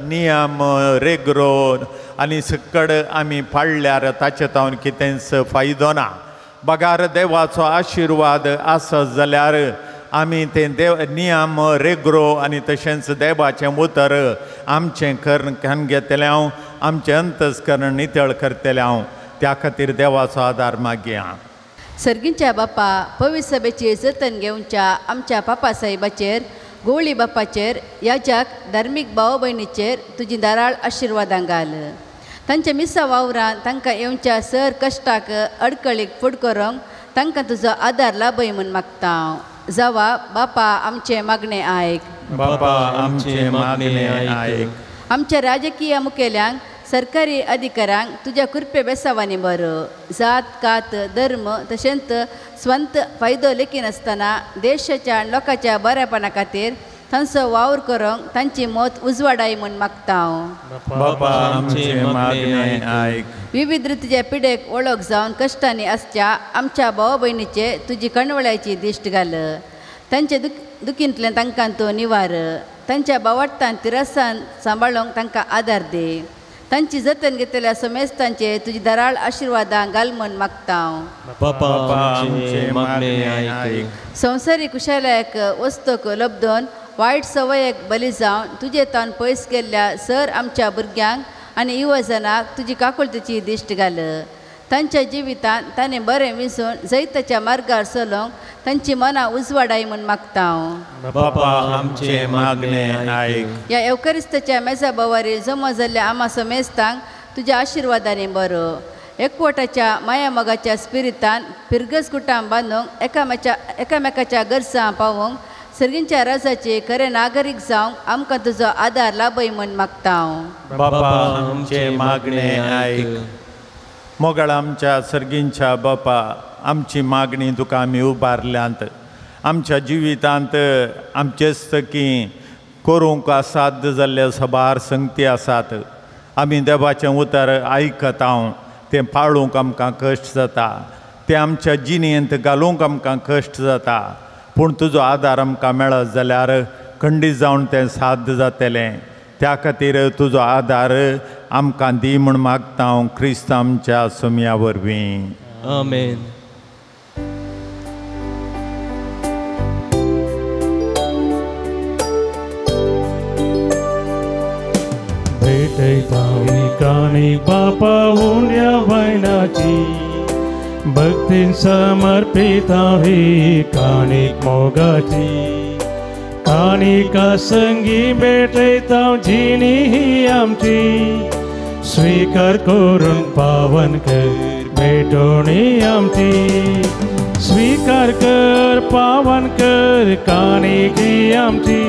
नियम रेग्रो आनी सक्कड आमी पाळल्यार ताचे तावन कितेंच फायदो ना. बगार देवाचो आशिर्वाद आसत जाल्यार आमी तें देव नियम रेग्रो आनी तशेंच देवाचें उतर आमचें कर्ण खान घेतलें हांव, आमचें अंतस्कर्ण नितळ करतलें हांव. त्या खातीर देवाचो आदार मागया. सर्गींच्या बापा, पवित्र सभेची जतन घेवच्या आमच्या पापा साहेबाचेर, गोवळी बापाचेर, याजाक धार्मीक भाव भयणीचेर तुजी दाराळ आशिर्वादां घाल. तांच्या मिसा वावरान तांकां येवच्या सर कश्टाक अडकळीक फुड करूंक तांकां तुजो आदार लाभय म्हूण मागता. जावा बापा आमचे मागणे आयक. बापा आमचे मागणे आयक. आमच्या राजकीय मुखेल्यांक सरकारी अधिकाऱ्यांक तुज्या कृपे बेसावांनी बरो जात कात धर्म तशेंच स्वंत फायदो लेखिनासतना देशाच्या आनी लोकांच्या बरेपणा खातीर तांचो वावर करूंक तांची मत उजवाडाय म्हूण मागता हांव. बापा आमचे मागणे आयक. विविध रितीच्या पिडेक वळख जावन कश्टांनी आसच्या आमच्या भाव भयणीचे तुजी कणवळ्याची दिश्ट घाल. तांचे दुखींतल्यान तांकां तूं निवार. तांच्या बावडटान तिरसान सांबाळूंक तांकां आदार दी. तांची जतन घेतल्या समेस्तांचे तुजी दराळ आशिर्वादां घाल म्हूण मागता हांव. बापा आमचे मागणे आयक. संवसारीक कुशालायक वस्तूक लब्दून वायट सवयेक बली जावन तुजे तावन पयस गेल्ल्या सर आमच्या भुरग्यांक आनी युवजनाक तुजी काकुळतेची दिश्ट घाल. तांच्या जिवितांत ताणें बरें विंचून जैताच्या मार्गार चलोवंक तांची मनां उजवाडाय म्हूण मागता हांव. बापा आमचे मागणे आयक. ह्या एवकरिस्ताच्या मेजा बोवारी जमा जाल्ल्या आमा समेस्तांक तुज्या आशिर्वादांनी बरो एकवटाच्या मायामोगाच्या स्पिरितान फिरगज कुटां बांदूंक एकामेकाच्या गरजां पावोवंक सर्गींच्या राजाचे खरे नागरीक जावंक आमकां तुजो आदार लाभय म्हूण मागता हांव. बापा आमचे मागणे आयक. मोगाळ आमच्या सर्गींच्या बापा, आमची मागणी तुका आमी उबारल्यांत. आमच्या जिवितांत आमचेच की करूंक असाध्य जाल्ले सबार संगती आसात. आमी देवाचें उतर आयकता तें पाळूंक आमकां कश्ट जाता, तें आमच्या जिणेंत घालूंक आमकां कश्ट जाता. पूण तुजो आदार आमकां मेळत जाल्यार खंडीत जावन तें साध्य जातलें. त्या खातीर तुजो आदार आमकां दी म्हूण मागता हांव क्रिस्त आमच्या सोमया वरवीं. आमेन. भेटयता काणी बापा उण्या वयनाची भक्तीन समर्पिता ही काणीक मोगाची. काणिका संगी भेटयता जिणी ही आमची स्वीकार करून पावन कर भेटोणी आमची. स्वीकार कर पावन कर काणिक ही आमची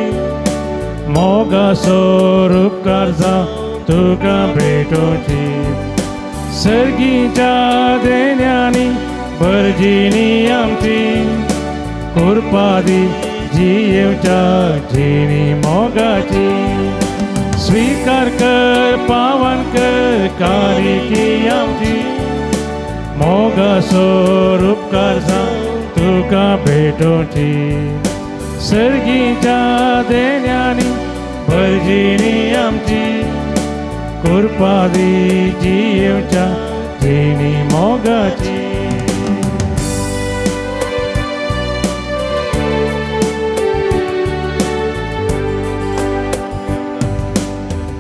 मोगा स्वरूपकार जावं तुका भेटोची. सर्गीच्या देण्यांनी भरजिणी आमची कृपा दी जियेवच्या जिणी मोगाची. स्वीकार कर पावन कर काणिकी आमची मोगा स्वरूपकार जावं तुका भेटोची. सर्गीच्या देण्यांनी भरजिणी आमची कृपा दी जियेवच्या जिणी मोगाची.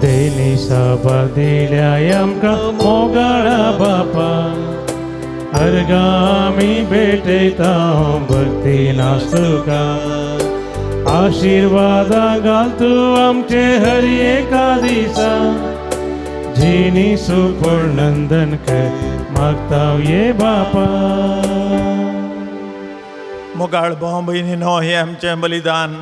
देणी सभा दिल्या आमकां मोगाळा बापा अर्गा आमी भेटयता भक्ती नासतुका. आशिर्वादां घाल तूं आमचे हर एका दिसा जिणी सुपूर्ण नंदन कर मागता ये बापा. मोगाळ भाव भयणीनो, हें आमचें बलिदान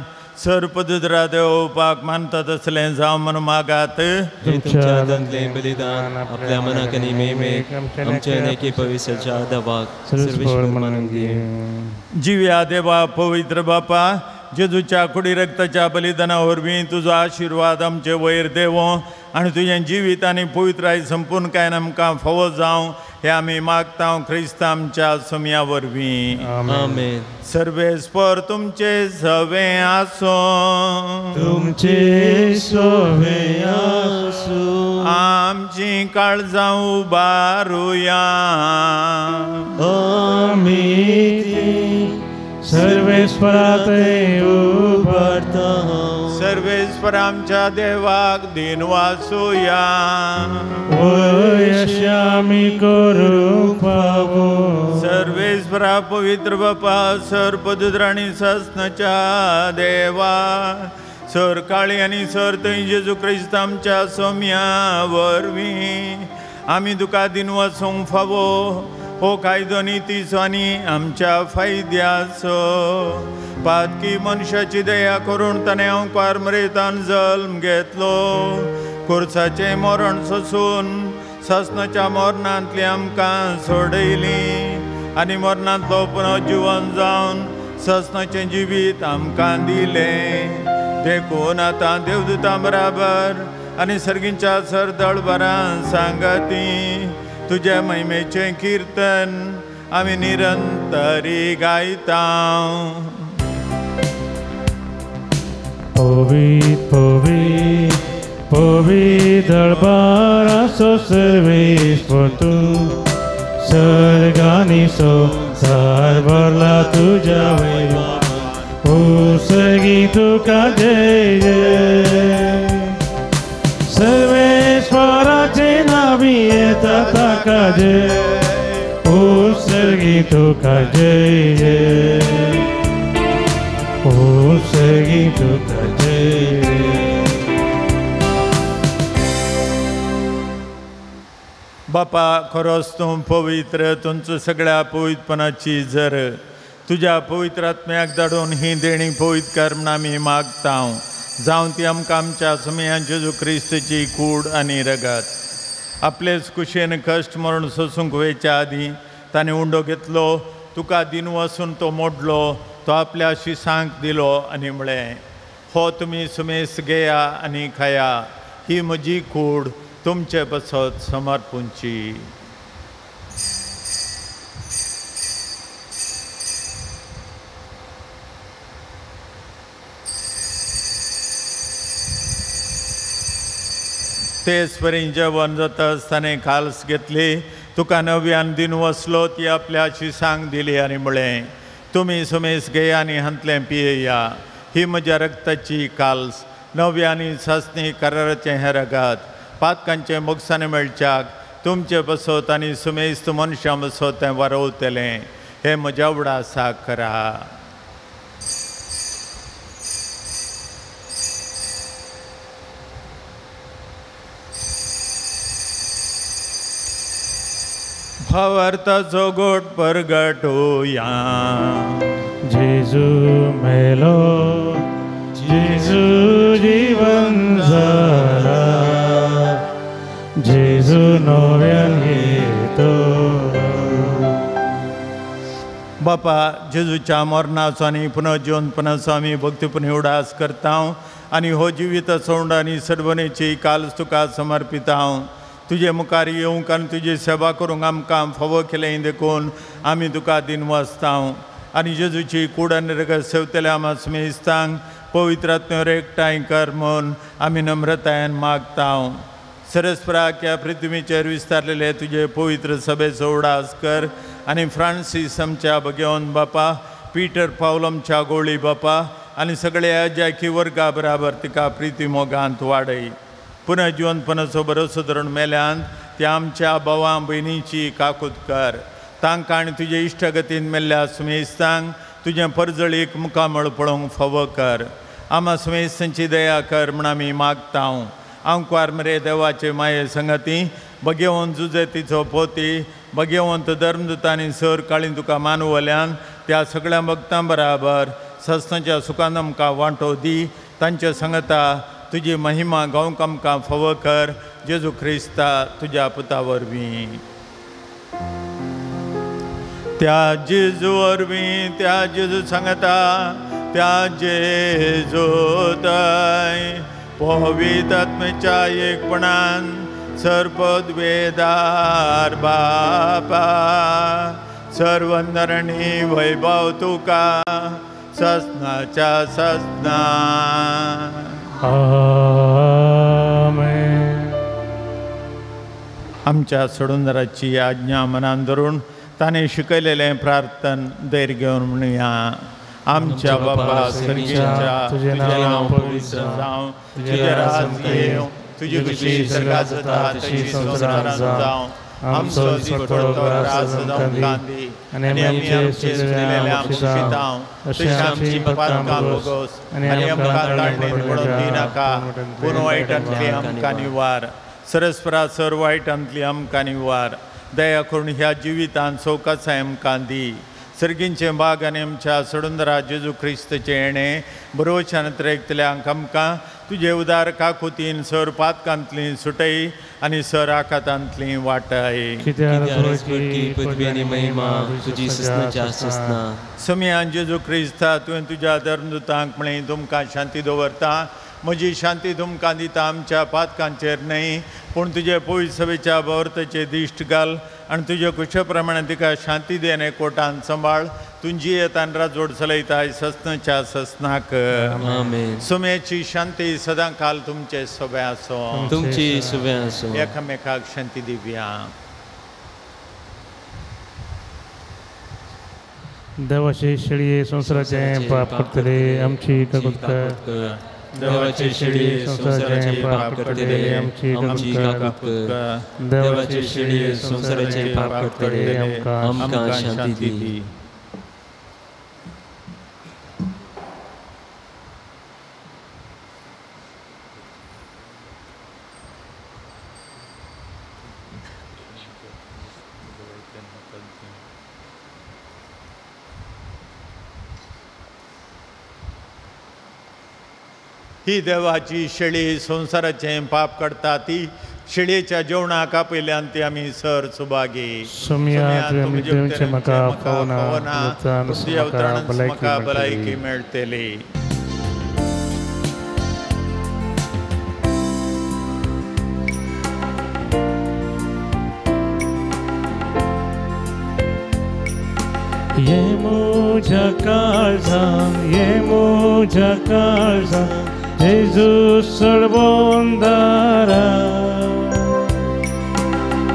सर पदुद्रा देवपाक मानता तसलें जावं म्हूण मागात. तुमच्या हातांतलें बलिदान आपल्या मनाक आनी मेमेक आमच्या नेकी पवित्राच्या दवाक सर्वेश्वर मानून घे. जिव्या देवा पवित्र बापा, जेजूच्या कुडी रक्ताच्या बलिदाना वरवीं तुजो आशिर्वाद आमचे वयर देवो आनी तुजें जिवीत आनी पवित्राय संपूर्ण कांय आमकां फावो जावं हे आमी मागता क्रिस्त आमच्या सोमया वरवीं. आमेन. सर्वेस्पर तुमचे सवे आसूं. तुमचे सवे आसूं. आमची काळजां उबारुया. आमी सर्वेस्परा थंय उबारता. सर्वेस्पर आमच्या देवाक दिनवासुया. वयशी आमी करूंक फावो. सर्वेस्परा पवित्र बापा, सर पदुद्र आनी ससनाच्या देवा, सर काळी आनी सर थंय जेजू क्रिस्त आमच्या सोम्या वरवीं आमी तुका दिनवासूंक फावो. हो कायदो नितीचो आनी आमच्या फायद्याचो. पातकी मनशाची दया करून ताणें अंकार मरेतान जल्म घेतलो. खुर्साचें मरण सोसून सासणाच्या मरणांतली आमकां सोडयली आनी मरणांतलो पुनर्जिवन जावन सासणाचें जिवीत आमकां दिलें. देखून आतां देवदूतां बराबर आनी सर्गींच्या सरदळबरां सांगाती तुज्या महिमेचें किर्तन आमी निरंतरी गायता. पवित्र पवित्र पवित्र दरबाराचो सर्वेस्पर तूं, सर्गांनी संवसार भरला तुज्या वैभवान. ओ सर्गी तुका जय जय. सर्वेस्पराचे नांवी येता ताका जय. ओ सर्गी तुका जय जय. ओ सर्गी तुका जय जय. बापा खरोच तूं पवित्र, तुमचो सगळ्या पवित्रपणाची जर तुज्या पवित्र आत्म्याक धाडून ही देणी पवित्र कर म्हूण आमी मागता. जावं ती आमकां आमच्या समयान जेजू क्रिस्ताची कूड आनी रगत. आपलेच कुशेन कश्ट मरण सोसूंक वयच्या आदीं ताणें उंडो घेतलो, तुका दिन वसून तो मोडलो, तो आपल्या शिसांक दिलो आनी म्हळें, हो तुमी सुमेस घेया आनी खाया, ही म्हजी कूड तुमचे पासत समर्पूंची. तेच परी जेवण जाता आसतना काल्स घेतली, तुका नव्यान दिन वसलो, ती आपल्या शिसांक दिली आनी म्हळें, तुमी सुमेस घेया आनी हांतलें पियेया, ही म्हज्या रक्ताची काल्स, नव्या आनी सासणी कराराचें हें रगत, पातकांचें मोगसाणें मेळच्याक तुमचे बसत आनी सुमेस्त मनशां बसत तें वारवतलें. हें म्हज्या उडासाक करा. भावार्थाचो गोट परगटोया. जेजू मेलो, जेजू जीवन जाला, जेजू नव्यान येतो. बापा जेजूच्या मरणाचो आनी पुनर्जिवनपणाचो आमी भक्तीपूर्ण उडास करता आनी हो जिविताचो उंडो आनी सर्वणेची काल तुका समर्पिता. तुजे मुखार येवंक आनी तुजी सेवा करूंक आमकां फावो केलें देखून आमी तुका दिनवासता. आनी जेजूची कूड आनी रगत सेवतल्या आमा स्मेस्तांक पवित्र आत्म्यार एकठांय कर म्हूण आमी नम्रतायेन मागता. सरस्पराक ह्या पृथ्वीचेर विस्तारलेले तुजे पवित्र सभेचो उडास कर आनी फ्रांसीस आमच्या भगेवन बापा, पीटर पावल आमच्या गोळी बापा आनी सगळ्या जाकी वर्गा बराबर तिका प्रिती मोगांत वाडय. पुनर्जिवनपणाचो भरोसो धरून मेल्यान त्या आमच्या भावां भयणीची काकूत कर. तांकां आनी तुजे इश्टगतीन मेल्ल्या सुमेस्तांक तुजें परजळीक मुखामळ पळोवंक फावो कर. आमा सुमेस्तांची दया कर म्हूण आमी मागता. आंकवार मरे देवाचे माये संगती भगेवन जुजेतीचो पोती भगेवंत धर्मदूतांनी सर काळी तुका मानवल्यान त्या सगळ्या भक्तां बराबर सस्नाच्या सुखान आमकां वांटो दी. तांच्या संगता तुजी महिमा गावंक आमकां फावो कर. जेजू क्रिस्ता तुज्या पुता वरवीं. त्या जेजू वरवीं, त्या जेजू सांगता, त्या जेजू तय पवित्र आत्म्याच्या एकपणान सर्पद्वेदार बापा सर्वंदरणी वैभव तुका ससनाच्या ससना. आमेन. आमच्या सोडूनदाराची आज्ञा मनान धरून ताणें शिकयलेलें प्रार्थन धैर्य घेवन म्हणुया. आमच्या बापा सर्गीच्या, तुजें नांव पवित्र जावं, तुजें राज्य येवं, तुजी खुशी स्वर्गांत जाता तशी संवसारांत जावं. आमचो दिसपडतो रास आमकां दी आनी आमी आमचे चुकलेल्या आमशितांव तशें आमची पातकां भोगोस आनी आमकां ताळणेंत पडोवन दिनाका, पूण वायटांतली आमकां निवार. सरस्परा सर वायटांतली आमकां निवार. दया करून ह्या जिवितान सवकासाय आमकां दी. सर्गींचे बाग आनी आमच्या सडुंदरा जेजू क्रिस्तचें येणें बरोवच्यान त्रेकतल्यांक आमकां तुजे उदार काकुतीन सर पातकांतली सुटय आनी सर आकातांतली वाटाय. समियान जेजू क्रिस्ता तुवें तुज्या धर्मदूतांक म्हळें तुमकां शांती दवरता, म्हजी शांती तुमकां दिता, आमच्या पातकांचेर न्हय पूण तुजे पयस सभेच्या भोंवतचे दिश्ट घाल आनी तुजे कुशे प्रमाणे तिका शांती दी आनी कोटान सांबाळ. तुजी येतान राजवट चलयताय ससनाच्या ससनाक. सुमेची शांती सदां काल तुमचे सोबे आसो. तुमची सोबे आसो. एकामेकाक शांती दिवया. देवाचे शेळये संवसाराचें पाप करतले आमची काकूत कर. देवाचे शेळये संवसाराचे पाप करतले आमची काकूत कर. देवाचे शेळये संवसाराचे पाप करतले आमकां शांती दी. ही देवाची शेळी संवसाराचें पाप करता ती शेळयेच्या जेवणाक आपयल्यान ती आमी सर सुभागी. म्हाका भलायकी मेळटली. ये म्हज्या काळजान, ये म्हज्या काळजान जेजू सळबोंदारा.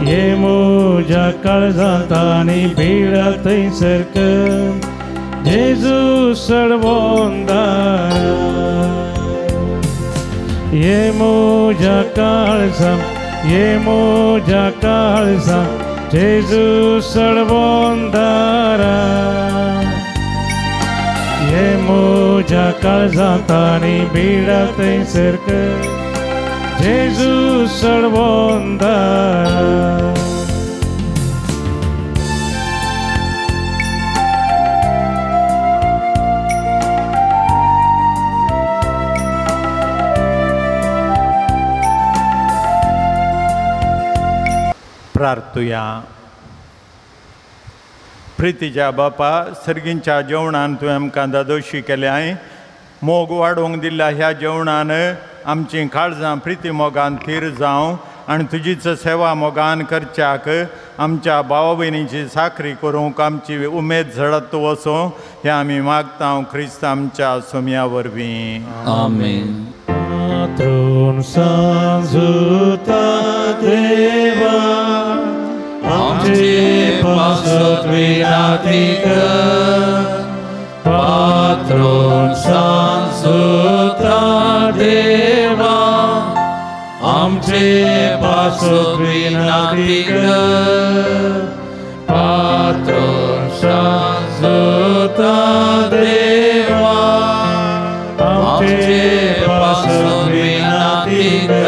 ये म्हज्या काळजांत आनी भिडा थंयसर कर जेजू सळबोंदारा. ये म्हज्या काळजान, ये म्हज्या काळजान जेजू सळबोंदारा. ये म्हज्या काळजांत आनी भिडा थंयसर कर जेजू सळबोंदारा. प्रार्थुया. प्रितीच्या बापा, सर्गींच्या जेवणान तुवें आमकां दादोशी केल्याय. मोग वाडोवंक दिल्ल्या ह्या जेवणान आमचीं काळजां प्रिती मोगान थीर जावं आनी तुजीच सेवा मोगान करच्याक आमच्या भावा भयणीची साखरी करूंक आमची उमेद झडत वचूं हें आमी मागता क्रिस्त आमच्या सोम्या वरवीं. आमेन. देवा आमचे पासत विनाती कर, पात्रोन सांजुता देवा आमचे पासत विनाती कर, पात्रोन सांजुता देवा आमचे पासत विनाती कर.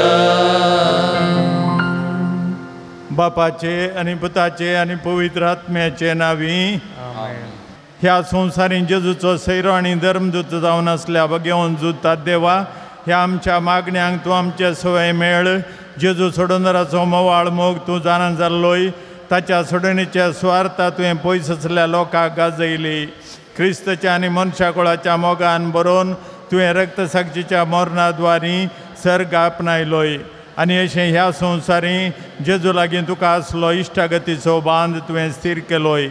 बापाचे आनी पुताचे आनी पवित्र आत्म्याचे नांवी. ह्या संवसारीन जेजूचो सैरो आनी धर्मदूत जावन आसल्या बगेवन जुतात देवा, ह्या आमच्या मागण्यांक तूं आमचे सवय मेळ. जेजू सोडोनराचो मोवाळ मोग तूं जाणा जाल्लोय, ताच्या सोडणीच्या सुवार्था तुवें पयस आसल्या लोकांक गाजयली. क्रिस्तच्या आनी मनशा कुळाच्या मोगान बरोवन तुवें रक्तसाक्षीच्या मरणाद्वारी सर्ग आपणायलोय आनी अशें ह्या संवसारी जेजू लागीं तुका आसलो इश्टागतीचो बांद तुवें स्थीर केलोय.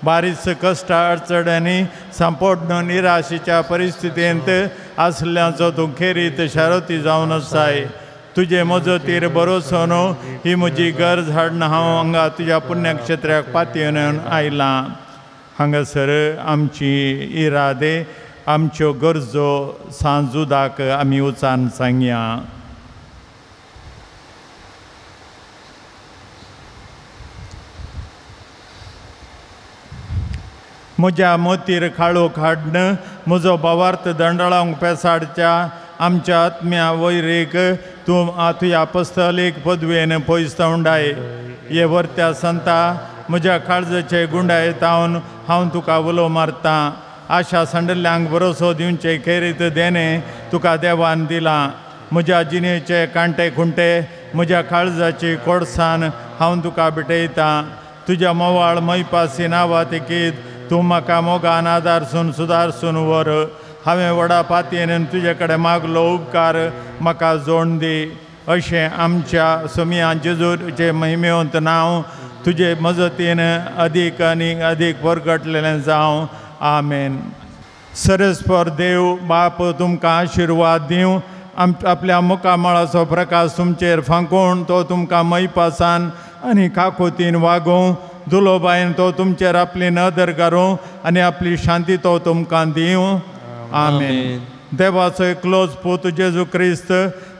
बारीस कश्ट अडचण्यांनी सांपोडण निराशेच्या परिस्थितींत आसल्याचो तूं खेरीत शारोती जावन आसाय. तुजे मजतीर भरोसो न्हू ही म्हजी गरज हाडून हांव हांगा तुज्या पुण्यक्षेत्राक पातयेवन आयलां. हांगासर आमची इरादे आमच्यो गरजो सांजुदाक आमी उचान सांगया. म्हज्या मोतीर काळोख हाडन म्हजो भावार्थ दंडळांक पेसाडच्या आमच्या आत्म्या वैरेक तूं तुज्या पस्तलीक पदवेन पयस तवंडाय. हे वर्त्या संता म्हज्या काळजाचे गुंडाये तावन हांव तुका उलो मारतां. आशा सांडल्ल्यांक भरोसो दिवचे खेरीत देणें तुका देवान दिलां. म्हज्या जिणेचे कांटे खुंटे म्हज्या काळजाची कोडसाण हांव तुका भेटयतां. तुज्या मोवाळ मैपासी नांवा तिकीत तूं म्हाका मोगान आदारसून सुदारसून व्हर. हांवें व्हडा पातयेन तुजे कडेन मागलो उपकार म्हाका जोड दी. अशें आमच्या सोमिया जेजूचे महिमेवंत नांव तुजे मजतीन अदीक आनी अदीक परगटलेलें जावं. आमेन. सरस्पर देव बाप तुमकां आशिर्वाद दिवं. आपल्या मुखामळाचो प्रकाश तुमचेर फांकून तो तुमकां मैपासान आनी काकुतीन वागोवं. दुलोबायन तो तुमचेर आपली नदर घालूं आनी आपली शांती तो तुमकां दिवं. आमेन. देवाचो एकलोच पूत जेजू क्रिस्त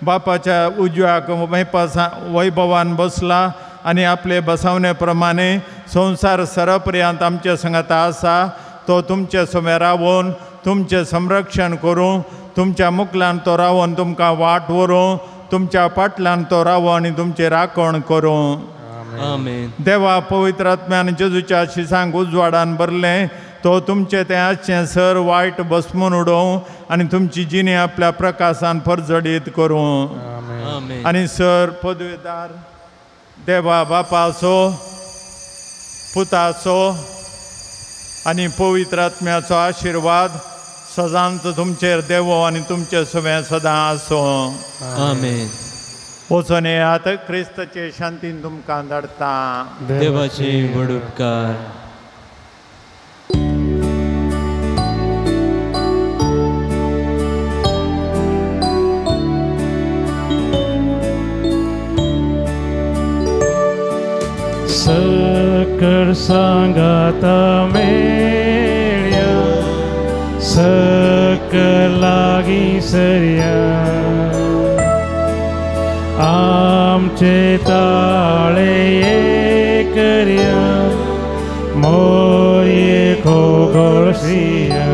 बापाच्या उजव्याक मैपासा वैभवान बसला आनी आपले बसावणे प्रमाणे संवसार सरपर्यंत आमचे संगाता आसा. तो तुमचे समेर रावोन तुमचें संरक्षण करूं. तुमच्या मुखल्यान तो रावोन तुमकां वाट व्हरूं. तुमच्या पाटल्यान तो रावो आनी तुमची राखण करूं. देवा पवित्र आत्म्यान जेजूच्या शिसांक उजवाडान भरलें तो तुमचें तें आसचें सर वायट बसमून उडोवं आनी तुमची जिणी आपल्या प्रकाशान परजडीत करूं. आनी सर पदवेदार देवा बापाचो पुताचो आनी पवित्र आत्म्याचो आशिर्वाद सदांच तुमचेर देवो आनी तुमचे सवें सदां आसूं. आमेन. वचून येयात. क्रिस्ताचे शांतीन तुमकां धाडटा. देवाचे व्हड उपकार. सकळ सांगाता मेळ्या सकळ लागीं सरया आमचे ताळे एकर्या मोरये खोगोळसिया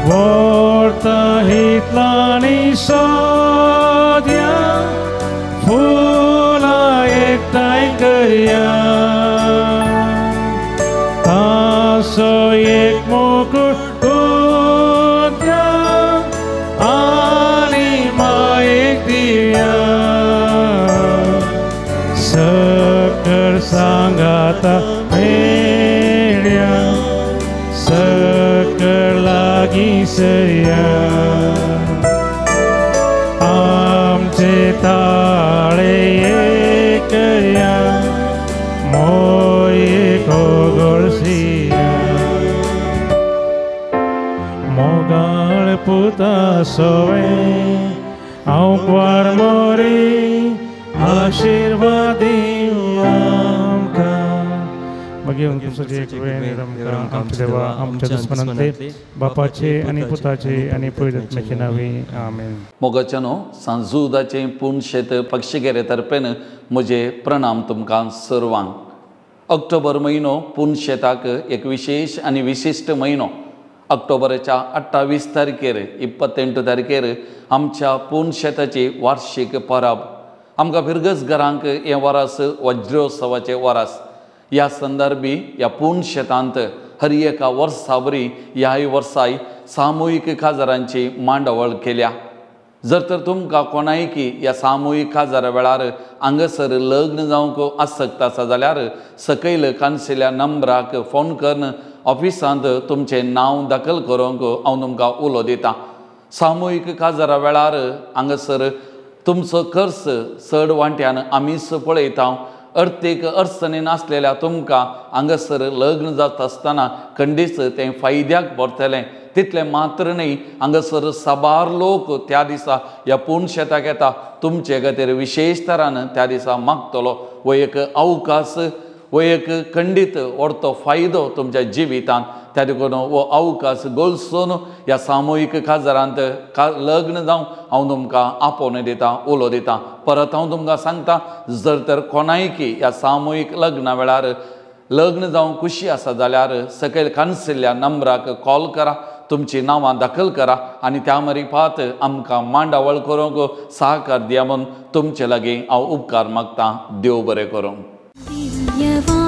वोर्ता हितलांनी सोद्या फुलां एकठांय करया तासो एक मुकुट गुंथया आनी मायेक दिवया. सकळ सांगाता मेळ्या सकळ लागीं सरया आमचे ताळे एकया मोरये खोगोळसिया. मोगाळ पुता सोवे हांव मोरी आशिर्वाद दिवं आमकां. मागीर आमच्या देवा आमच्या दुस्मनांतले बापाचे आनी पुताचे आनी पवित्र आत्म्याचे नांवी. आमेन. मोगाच्यानो सांजुदाचें पुनशेत पक्षिगेरे तर्फेन म्हजे प्रणाम तुमकां सर्वांक. ऑक्टोबर म्हयनो पुनशेताक एक विशेश आनी विशिश्ट म्हयनो. ऑक्टोबराच्या 28 तारखेर 28 तारखेर आमच्या पुनशेताची वार्षिक परब. आमकां फिरगज घरांक हें वरास वज्रोत्सवाचें वरास. ह्या संदर्भी ह्या पुनशेतांत हर एका वर्सा बरी ह्याय वर्साय सामुहीक काजारांची मांडावळ केल्या. जर तर तुमकां कोणायकी ह्या सामुहीक काजारा वेळार हांगासर लग्न जावंक आसक्त आसा जाल्यार सकयल कानशिल्या नंबराक फोन करून ऑफिसांत तुमचें नांव दाखल करूंक हांव तुमकां उलो दितां. सामुहीक काजारा वेळार हांगासर तुमचो खर्च चड वांट्यान आमीच पळयता. अर्थीक अडचणीन आसलेल्या तुमकां हांगासर लग्न जाता आसतना खंडीच तें फायद्याक पडटलें. तितलें मात्र न्हय हांगासर साबार लोक त्या दिसा ह्या पुनशेताक येता. तुमचे खातीर विशेश तरान त्या दिसा मागतलो हो एक अवकाश हो एक खंडीत व्हडतो फायदो तुमच्या जिवितांत. त्या देखून हो अवकाश गळसून ह्या सामुहीक काजारांत लग्न जावं हांव तुमकां आपोवणें दितां उलो दितां. परत हांव तुमकां सांगता जर तर कोणायकी ह्या सामुहीक लग्ना वेळार लग्न जावंक खुशी आसा जाल्यार सकयल कानशिल्ल्या नंबराक कॉल करा. तुमची नांवां दाखल करा आनी त्या मारिफात आमकां मांडावळ करूंक सहकार दिया म्हूण तुमचे लागीं हांव उपकार मागतां. देव बरें करूं.